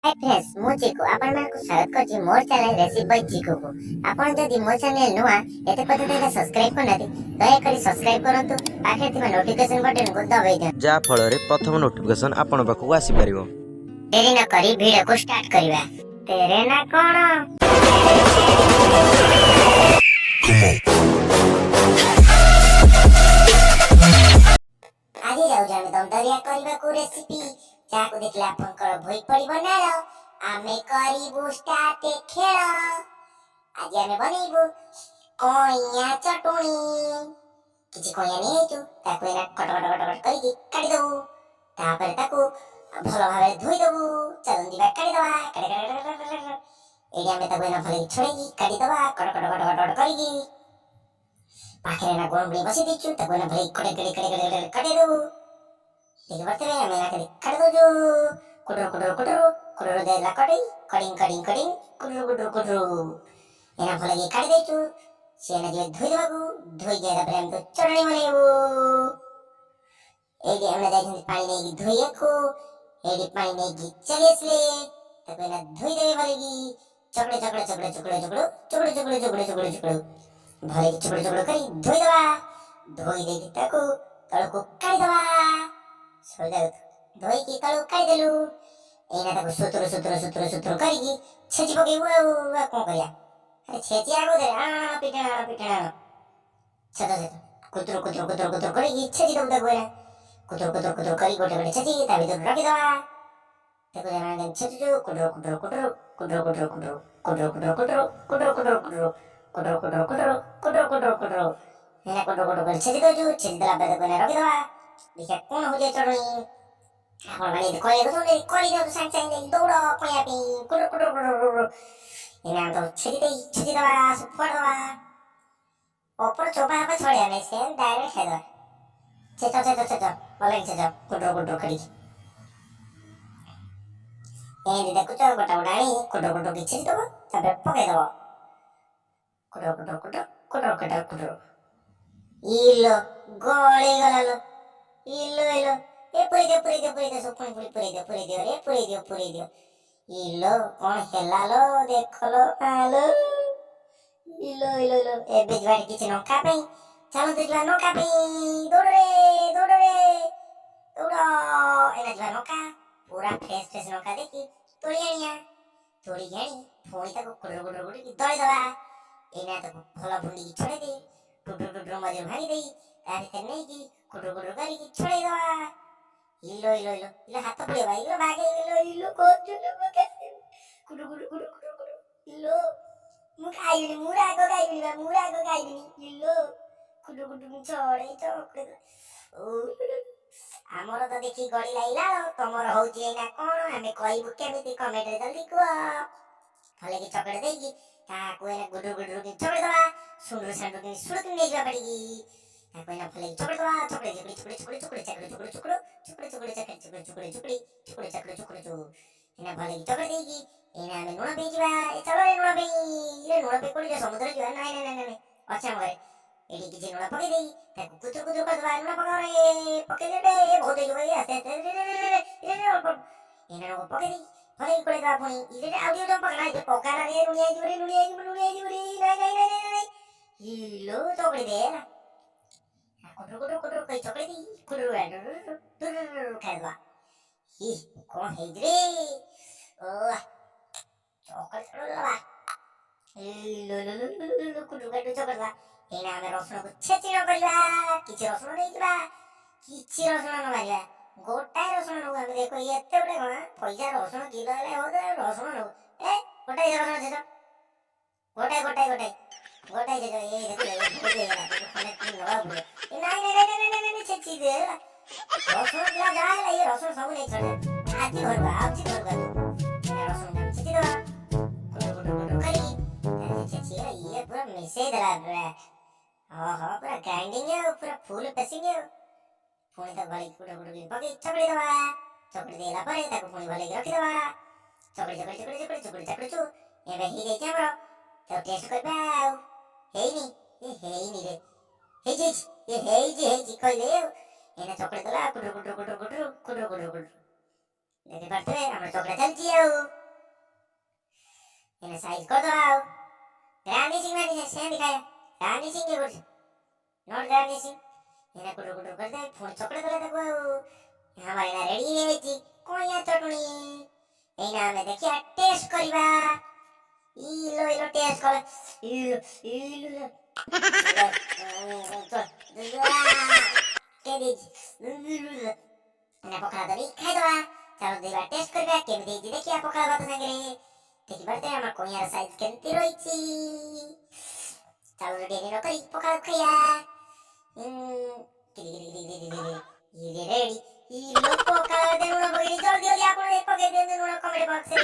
High friends, ମୁଁ ଚିକୁ ଆପଣମାନଙ୍କୁ ସ୍ୱାଗତ କରୁଛି ମୋର ଚ୍ୟାନେଲ ରେସିପି ବାଇ ଚିକୁକୁ। ଆପଣ ଯଦି ମୋ ଚ୍ୟାନେଲ ନୂଆ, ଏତେ ପର୍ଯ୍ୟନ୍ତ ହେଲେ ସବସ୍କ୍ରାଇବ୍ କରିନାହାନ୍ତି, ଦୟାକରି ସବସ୍କ୍ରାଇବ୍ କରନ୍ତୁ। ପାଖରେ ଥିବା ନୋଟିଫିକେସନ ବଟନକୁ ଦବାଇ ଦିଅନ୍ତୁ, ଯାହା ଫଳରେ ପ୍ରଥମ ନୋଟିଫିକେସନ୍ ଆପଣଙ୍କ ପାଖକୁ ଆସିପାରିବ। ଡେରି ନ କରି ଭିଡ଼ିଓକୁ ଷ୍ଟାର୍ଟ କରିବା। ତେରେ ନା କଣ? ଆଜି ଯାଉଛୁ ଆମେ ଦମଦରିଆ କରିବାକୁ ରେସିପି, ଯାହାକୁ ଦେଖିଲେ ଆପଣଙ୍କର ଭୋଇ ପଡ଼ିବ ନାଳ। ଆମେ କରିବୁ ଷ୍ଟାର୍ଟ ଖେଳ। ଆଜି ଆମେ ବନେଇବୁ କଇଁଆ ଚଟୁଣି। କିଛି କଇଁଆ ନେଇଯାଇଛୁ, ତାକୁ ଏଇନା କଟ କଟ କଟ କଟ କରିକି କାଟିଦବୁ, ତାପରେ ତାକୁ ଭଲ ଭାବରେ ଧୋଇଦବୁ। ଚାଲନ୍ତୁ ଯିବା, କାଟିଦବା। କାଟି କାଟି କାଟି କାଟି କାଟି। ଏଇଠି ଆମେ ତାକୁ ଏଇନା ଭଲକି ଛଡ଼େଇକି କାଟିଦବା, କଟ କଟ କଟ କଟ କଟ କରିକି। ପାଖରେ ଏଇନା ଗରମ ବସେଇ ଦେଇଛୁ, ତାକୁ ଏଇନା ଭଲକି କଟେଇ କଟେଇ କଟେଇ କଟେଇ କଟେଇ କାଟିଦେବୁ। ଦେଖିପାରୁଥିବେ, ଆମେ ଏଇନା ଖାଲି କାଟି ଦଉଛୁ। କୁଟୁରୁ କୁଟୁରୁ କୁଟୁରୁ କୁଟୁରୁ ଦେଲା କଟେଇ, କଟିଂ କଟିଂ କଟିଂ, କୁଟୁରୁ କୁଟୁରୁ କୁଟୁରୁ। ଏଇନା ଭଲକି କାଟି ଦେଇଛୁ। ସେ ଏଇନା ଯିବେ ଧୋଇଦେବାକୁ। ଧୋଇକି ଆଇଲା ପରେ ଆମେ ତ ଚଟଣି ବନେଇବୁ। ଏଇଠି ଆମେ ଯାଇଛନ୍ତି ପାଣି ନେଇକି ଧୋଇବାକୁ। ଏଇଠି ପାଣି ନେଇକି ଚାଲି ଆସିଲେ, ତାକୁ ଏଇନା ଧୋଇଦେବେ ଭଲକି। ଚକଡ଼େ ଚକଡ଼େ ଚକଡ଼େ ଚକଡ଼େ ଚକଡ଼ୁ ଚକଡ଼ୁ ଚକଡ଼ୁ ଚକଡ଼ୁ ଚକଡ଼ୁ ଚକଡ଼ୁ, ଭଲକି ଚୁପଡ଼ୁ ଚୁପଡ଼ୁ କରି ଧୋଇଦେବା। ଧୋଇ ଦେଇକି ତାକୁ ତଳକୁ କାଢ଼ିଦେବା। ଧୋଇକି ତଳକୁ କାଢ଼ିଦେଲୁ। ଏଇନା ତାକୁ ସୁତୁରୁ ସୁତୁରୁ ସୁତୁରୁ ସୁତୁରୁ କରିକି ଛେଚି ପକେଇବୁ। ଆଉ ଆଉ କଣ କରିବା? ଆରେ ଛେଚି ଆଗ ଆଣ, ପିଟଣା ଆଣ, ପିଟଣା ଆଣ। ଛେଚ ଛେଚ, କୁତୁରୁ କୁତୁରୁ କୁତୁରୁ କୁତୁରୁ କରିକି ଛେଚି ଦବୁ ତାକୁ। ଏଇନା କୁତୁରୁ କୁତୁରୁ କୁତୁରୁ କରି ଗୋଟେ ଗୋଟେ ଛେଚିକି ତା ଭିତରୁ ରଖିଦେବା। ତାକୁ ଛେଚୁଛୁ, କୁଟୁରୁ କୁଟୁରୁ କୁଟୁରୁ କୁଟୁରୁ କୁଟୁରୁ କୁଟୁରୁ କୁଟୁରୁ କୁଟୁରୁ କୁଟୁରୁ କୁଟୁରୁ କୁଟୁରୁ କୁଟୁରୁ କୁଟୁରୁ କୁଟୁରୁ କୁଟୁରୁ କୁଟୁରୁ କୁଟୁରୁ କୁଟୁରୁ। ଏଇନା କୁଟୁରୁ କୁଟୁରୁ କରି ଛେଚି ଦଉଛୁ। ଛେଚି ଦେଲା ପରେ ତାକୁ ଏଇନା ରଖିଦେବା। ଦେଖିବା କଣ ହଉଛି ଚଟଣି। ଆପଣମାନେ ଯଦି କରିବାକୁ ଚାହୁଁଛନ୍ତି, କରିଦିଅନ୍ତୁ ସାଙ୍ଗେ ସାଙ୍ଗେ ନେଇକି ଦୌଡ଼ କଇଁଆ ପାଇଁ। କୁଟୁରୁ କୁଟୁରୁ କୁଟୁରୁ କୁଟୁରୁ। ଏଇନା ଆମେ ତାକୁ ଛେଚି ଦେଇ ଛେଚି ଦେବା, ସବୁ ଫୋପାଡ଼ି ଦେବା। ଉପର ଚୋପା ଫୋପା ଛଡ଼େଇବା ନାହିଁ, ସେମିତି ଡାଇରେକ୍ଟ ଖାଇଦେବା। ଛେଚ ଛେଚ ଛେଚ, ଭଲକି ଛେଚ, କୁଟୁରୁ କୁଟୁରୁ କରିକି। ଏମିତି ଦେଖୁଛ, ଗୋଟା ଗୋଟା ଆଣି କୁଟୁରୁ କୁଟୁରୁ କି ଛେଚିଦେବ, ତାପରେ ପକେଇଦେବ। କୁଟୁରୁ କୁଟୁରୁ କୁଟୁରୁ କୁଟୁରୁ କୁଟୁରୁ କୁଟୁରୁ। ଇଲୋ, ଗଳିଗଲା ଲୋ। ଇଲୋ ଇଲୋ, ଏ ପୁରେଇ ଦିଅ, ପୁରେଇ ଦିଅ, ପୁରେଇ ଦିଅ ସବୁ। ପୁଣି ପୁଣି ପୁରେଇ ଦିଅ, ପୁରେଇ ଦିଅ ରେ, ପୁରେଇ ଦିଅ, ପୁରେଇ ଦିଅ। ଇଲୋ, କଣ ହେଲା ଲୋ, ଦେଖ ଲୋ ଆଲୋ। ଇଲୋ ଇଲୋ ଇଲୋ। ଏବେ ଯିବା କିଛି ନଙ୍କା ପାଇଁ। ଚାଲନ୍ତୁ ଯିବା ନଙ୍କା ପାଇଁ। ଦୌଡ଼ରେ ଦୌଡ଼ରେ ଦୌଡ଼। ଏଇନା ଯିବା ନଙ୍କା, ପୁରା ଫ୍ରେଶ ଫ୍ରେଶ ନଙ୍କା ଦେଖି ତୋଳି ଆଣିବା। ତୋଳିକି ଆଣି ପୁଣି ତାକୁ କୁଟୁରୁ କୁଟୁରୁ କୁଟିକି ଦଳିଦବା। ଏଇନା ତାକୁ ଭଲ ଭୁଣ୍ଡିକି ଛଡ଼େଇ ଦେଇ, ଟୁଟୁ ଟୁଟୁ ମଝିରୁ ଭାଙ୍ଗି ଦେଇ, ତା ଭିତରେ ନେଇକି କୁଟୁରୁ କୁଟୁରୁ କରିକି ଛଡ଼େଇ ଦବା। ଇଲୋ ଇଲୋ ଇଲୋ ଇଲୋ, ହାତ ପୋଡ଼ିବା। ଇଲୋ ଭାଗେ, ଇଲୋ ଇଲୋ, କରୁଛୁ। କୁଟୁ କୁଟୁ କୁଟୁ କୁଟୁ କୁଟୁ। ଇଲୋ, ମୁଁ ଖାଇବିନି, ମୁଁ ରାଗ ଖାଇବିନି ବା, ମୁଁ ରାଗ ଖାଇବିନି। ଇଲୋ, କୁଟୁ କୁଟୁ ଛଡ଼େଇ ଚକଡ଼ି। ଆମର ତ ଦେଖି ଗଡ଼ିଲା ଲାଳ, ତମର ହଉଛି ଏଇନା କଣ? ଆମେ କହିବୁ କେମିତି? କମେଣ୍ଟରେ ଜଲ୍ଦି କୁହ। ଭଲକି ଚକଡ଼ି ଦେଇକି ତାକୁ ଏଇନା ଗୁଡୁରୁ ଗୁଡୁରୁ କି ଚକଡ଼ି ଦବା। ସୁଣ୍ଡୁରୁ ସାଣ୍ଡୁରୁ କି ସୁଡ଼ୁକି ନେଇଯିବା ପାଟିକି। ତାକୁ ଏଇନା ଭଲକି ଚକଡ଼ି ଦବା। ଚକଡ଼ି ଚକଡ଼ି ଚକଡ଼ି ଚକଡ଼ି ଚକଡ଼ି ଚାକଡ଼ି ଚକଡ଼ି ଚକଡ଼ୁ ଚକଡ଼ି ଚକଡ଼ି ଚାକଡ଼ି ଚକଡ଼ି ଚକଡ଼ି ଚକଡ଼ି ଚକଡ଼ି ଚାକଡ଼ି ଚକଡ଼ି ଚୁ। ଏଇନା ଭଲକି ଚକଡ଼ି ଦେଇକି ଏଇନା ଆମେ ଲୁଣ ପାଇଁ ଯିବା। ଏ ଚାଲ ରେ ଲୁଣ ପାଇଁ। ଇରେ, ଲୁଣ ପାଇଁ କୋଉଠି ଯିବା? ସମୁଦ୍ର ଯିବା? ନାଇଁ ନାଇଁ ନାଇଁ ନାଇଁ, ଅଛି ଆମ ଘରେ। ଏଠି କିଛି ଲୁଣ ପକେଇ ଦେଇ ତାକୁ କୁତୁରୁ କୁତୁରୁ କରିଦେବା। ଲୁଣ ପକାଅ ରେ, ପକେଇଦେଲେ ଏ ବହୁତ ହେଇଯିବ। ଏ ଆସ୍ତେ ଆସ୍ତେ, ଅଳ୍ପ ଏଇନା ଲୁଣ ପକେଇ ଦେଇ ଭଲକି ଗୋଳେଇ ଦେବା ପୁଣି। ଇରେ, ଆଉ ଟିକେ ପକା, ପକା ରେ, ଲୁଣିଆ ହେଇଯିବ ରେ, ଲୁଣିଆ ହେଇଯିବ, ଲୁଣିଆ ହେଇଯିବ ରେ। ନାଇଁ ନାଇଁ ନାଇଁ ନାଇଁ ନାଇଁ। ଇଲୋ, ଚକଡ଼ି ଦେ ହେଲା। କୁଟୁରୁ କୁଟୁରୁ କୁଟୁରୁ କରି ଚକଡ଼ି ଦେଇ କୁଟୁରୁ ଖାଇଦେବା। ହି, କଣ ହେଇଛି ରେ? ଓ, ଚକଡ଼ି ଚକଡ଼ି। ଇଲୋ, କୁଟୁରୁ କାଟୁ ଚକଡ଼ି ଦେବା। ଏଇନା ଆମେ ରସୁଣକୁ ଛେଚି ନ କରିବା। କିଛି ରସୁଣ ନେଇଯିବା, କିଛି ରସୁଣ ନ ମାରିବା, ଗୋଟାଏ ରସୁଣ ନେବୁ ଆମେ। ଦେଖ, ଏତେ ଗୁଡ଼େ କଣ ପଇସା? ରସୁଣ କିଲୋ ହେଲେ ହଉ, ରସୁଣ ନେବୁ। ଏ ଗୋଟାଏ ରସୁଣ ଛେଚ, ଗୋଟାଏ ଗୋଟାଏ ଗୋଟାଏ ଗୋଟାଏ ଛେଚ। ଏଇ ଦେଖ, ବହୁତ ହେଇଗଲା, ଖଣ୍ଡେ ନେବାକୁ ପଡ଼ିବ। ନାଇଁ ନାଇଁ ନାଇଁ ନାଇଁ ନାଇଁ ନାଇଁ, ଛେଚି ଦେ ହେଲା। ରସୁଣ କିଲୋ ଯାହା ହେଲା, ଇଏ ରସୁଣ ସବୁ ନେଇ ଛଡ଼େ ଆଜି ଘରକୁ, ଆଜି ଘରକୁ ଆଜି। ରସୁଣ ଛେଚିଦେବା କୁଟୁ କୁଟୁ କୁଟୁ କରିକି। ଛେଚିଗଲା, ଇଏ ପୁରା ମିଶେଇ ଦେଲା ପୁରା। ଓହୋ, ପୁରା ଗ୍ରାଇଣ୍ଡିଙ୍ଗ ଆଉ ପୁରା ଫୁଲ ପେସିଂ। ଆଉ ପୁଣି ତାକୁ ଭଲକି କୁଟୁ କୁଟୁ ପକେଇ ଚକଡ଼ି ଦେବା। ଚକଡ଼ି ଦେଲା ପରେ ତାକୁ ପୁଣି ଭଲକି ରଖିଦେବା। ଚକଡ଼ି ଚକଡ଼ି ଚକଡ଼ି ଚକଡ଼ି ଚକଡ଼ି ଚକଡ଼ୁଛୁ। ଏବେ ହେଇଯାଇଛି ଆମର, ତାକୁ ଟେଷ୍ଟ କରିବା। ଆଉ ହେଇନି, ଏ ହେଇନି ରେ। ହେଇଛି ହେଇଛି, ଏ ହେଇଛି ହେଇଛି କହିଲେ। ଆଉ ଏଇନା ଚକଡ଼ି ଦେଲା, କୁଟୁରୁ କୁଟୁରୁ କୁଟୁରୁ କୁଟୁରୁ କୁଟୁରୁ କୁଟୁରୁ କୁଟୁରୁ। ଦେଖିପାରୁଥିବେ, ଆମର ଚକଡ଼ା ଚାଲିଛି। ଆଉ ଏଇନା ସାଇଜ କରିଦେବା। ଆଉ ଗାର୍ନିସିଂ ମାନେ ସେମିତି ଖାଇବା, ଗାର୍ନିସିଂ କିଏ କରୁଛି? Not garnishing. ଏଇନା କୁଟୁର କୁଟୁର କରିଦେବେ, ପୁଣି ଚକଡ଼ା ଦେଲେ ତାକୁ। ଆଉ ଆମର ଏଇନା ରେଡି ହେଇଯାଇଛି କଇଁଆ ଚଟୁଣି। ଏଇନା ଆମେ ଦେଖିବା, ଟେଷ୍ଟ କରିବା। ଇଲୋ ଇଲୋ, ଟେଷ୍ଟ କଲା। ଇଲୋ ଇଲୋ, ଦେଇଛି ନା ପଖାଳ ଧରି ଖାଇଦବା। ଚାଲ ଦେବା, ଟେଷ୍ଟ କରିବା କେମିତି ହେଇଛି ଦେଖିବା ପଖାଳ ଭାତ ସାଙ୍ଗରେ। ଦେଖିପାରୁଥିବେ ଆମ କଇଁଆର ସାଇଜ କେମିତି ରହିଛି। ଚାଲ, ଡେରି ନ କରି ପଖାଳ ଖାଇବା। ରେଡି। ଇଲୋ, ପଖାଳ ଭାତ ଲୁଣ ପକେଇ, ଜଲ୍ଦି ଜଲ୍ଦି ଆପଣ ପକେଇ ଦିଅନ୍ତୁ ଲୁଣ କମେଣ୍ଟ ବକ୍ସରେ।